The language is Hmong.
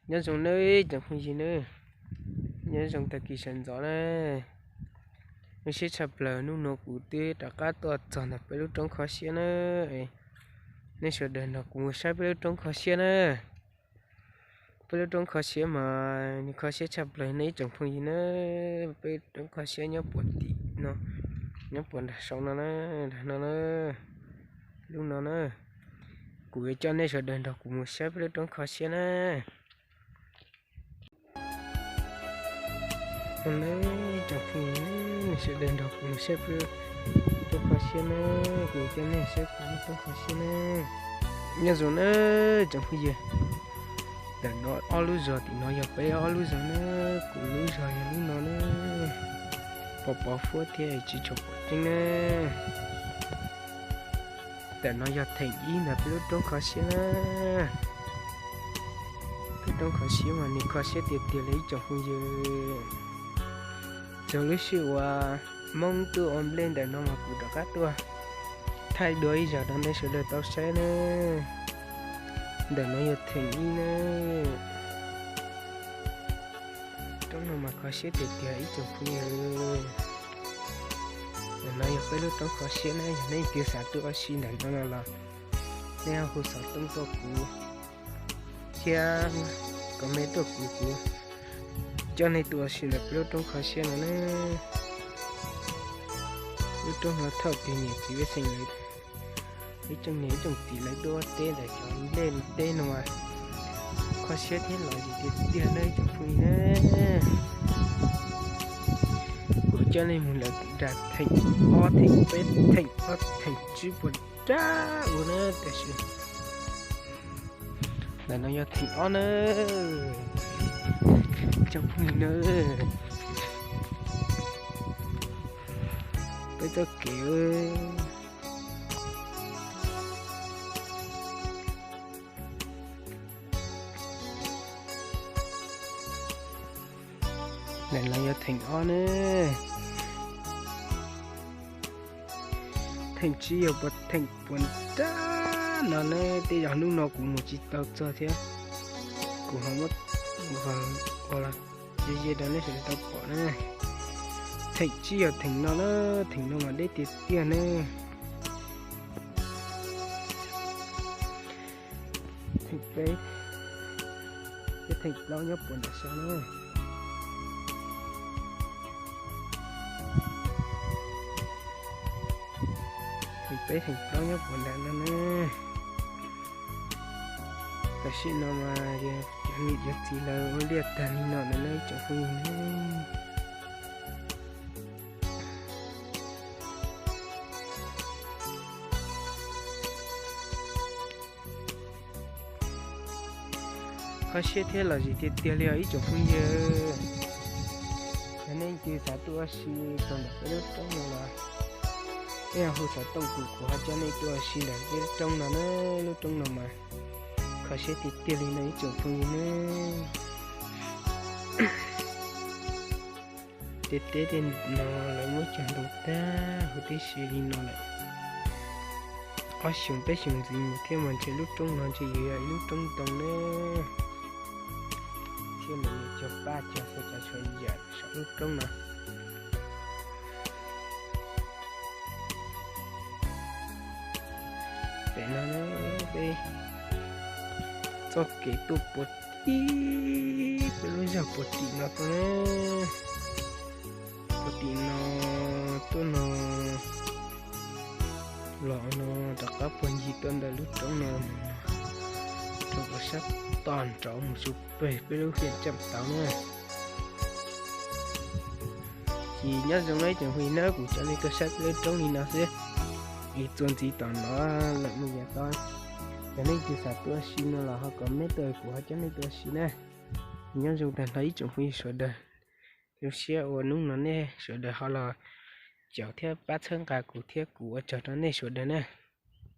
Nyob zoo nawb tsoom phooj ywg nawb, nyob zoo tag kis sawv ntxov na. Zoo siab tshaj plaws hnub no kuv twb rov qab tuaj txog ntawm peb lub roob kho siab na. Nej sawv daws nrog kuv mus saib peb lub roob kho siab na. Peb lub roob kho siab mas nws kho siab tshaj plaws nej ib tsoom phooj ywg na. Peb lub roob kho siab nyob puag tim no, nyob puag nram saum no na, nram no na, lub no na. Kuv yuav coj nej sawv daws nrog kuv mus saib peb lub roob kho siab na. Tsoom phooj ywg, nej sawv daws nrog kuv mus saib peb lub roob kho siab na. Kuv yuav coj nej saib kuv lub roob kho siab na. Nyob zoo na tsoom phooj ywg. Ntawm no ob lub zos tim no yog peb ob lub zos na. Kuv lub zos yog lub no na. Pos pos huab thiab tsis tshua pom tseeb na. Ntawm no yog theem ib ntawm peb lub roob kho siab na. Peb lub roob kho siab mas nws kho siab tiag tiag li ib tsoom phooj ywg. Txog lub sij uas Hmoob tuaj ua nplej ntawm no mas kuv rov qab tuaj thaij dua ib zaug rau nej sawv daws tau saib na. Ntawm no yog theem ib na. Roob no mas kho siab tiag tiag ib tsoom phooj ywg. Ntawm no yog peb lub roob kho siab na, yog nej leej twg xav tuaj ua si ntawm no no los nej hu xov tooj tuaj kuv thiab comment tuaj kuv, kuv coj nej tuaj ua si ntawm peb lub roob kho siab no na. Lub roob no thauj tus niam txiv pej xeem lawv, ib tsoom niam ib tsoom txiv lawv tuaj ua teb ntawm cov nplej teb no mas kho siab thiab lom zem tiag tiag na ib tsoom phooj ywg na. Kuv coj nej mus lawm nram theem ob theem peb theem plaub theem tsib puas dab ua na tiam sis ntawm no yog theem ob na. Tsoom phooj ywg na, peb txoj kev ntawm no yog theem ob na. Theem tsib yog puas theem puas dab no ne, tej zaum hnub no kuv mus tsis tau txog thiab, kuv ho muab ua los ze ze rau nej sawv daws tau pom na. Theem tsib yog theem no na, theem no mas deb tiag tiag ne. Theem peb thiab theem plaub nyob puag nram sab na. Theem peb theem plaub nyob puag nram no na. Tam sim no mas cov niam cov txiv lawv ua liaj tag li no na ib tsoom phooj ywg na. Kho siab thiab lom zem tiag tiag li os ib tsoom phooj ywg. Yog nej leej twg xav tuaj ua si rau ntawm peb lub roob no los nej hu xov tooj kuv, kuv ho coj nej tuaj ua si ntawm peb lub roob no na. Lub roob no mas kho siab tiag tiag li no ib tsoom phooj ywg na. Tej teb tej no lawv muab cog ntoo tag huv tib si li no lawm. Ob xyoos peb xyoos ntxiv mus thiab mas ntshe lub roob no ntshe yuav yog ib lub roob ntoo na. Thiab lawv yuav cog paj cog xua cov tshuav yam saum lub roob no. Pem no peb txoj kev tuaj puag tim peb lub zog puag tim no tuaj na. Puag tim no tuaj no los no rov qab puag ncig tuaj ntawm lub roob no mus rau puag sab toj nrov mus txog pem peb lub hiam cam tauv na. Ces nyob zoo na ib tsoom phooj ywg na, kuv coj nej tuaj saib peb lub roob li no xwb. Es txuas ntxiv tom no lawm mus yav tod, yog nej leej twg xav tuaj ua si no los ho comment tuaj kuv ho coj nej tuaj ua si na. Nyob zoo tag nrho ib tsoom phooj ywg sawv daws. Zoo siab uas hnub no nej sawv daws ho los caum thiab pab txhawb nqa kuv thiab kuv ua tsaug rau nej sawv daws na.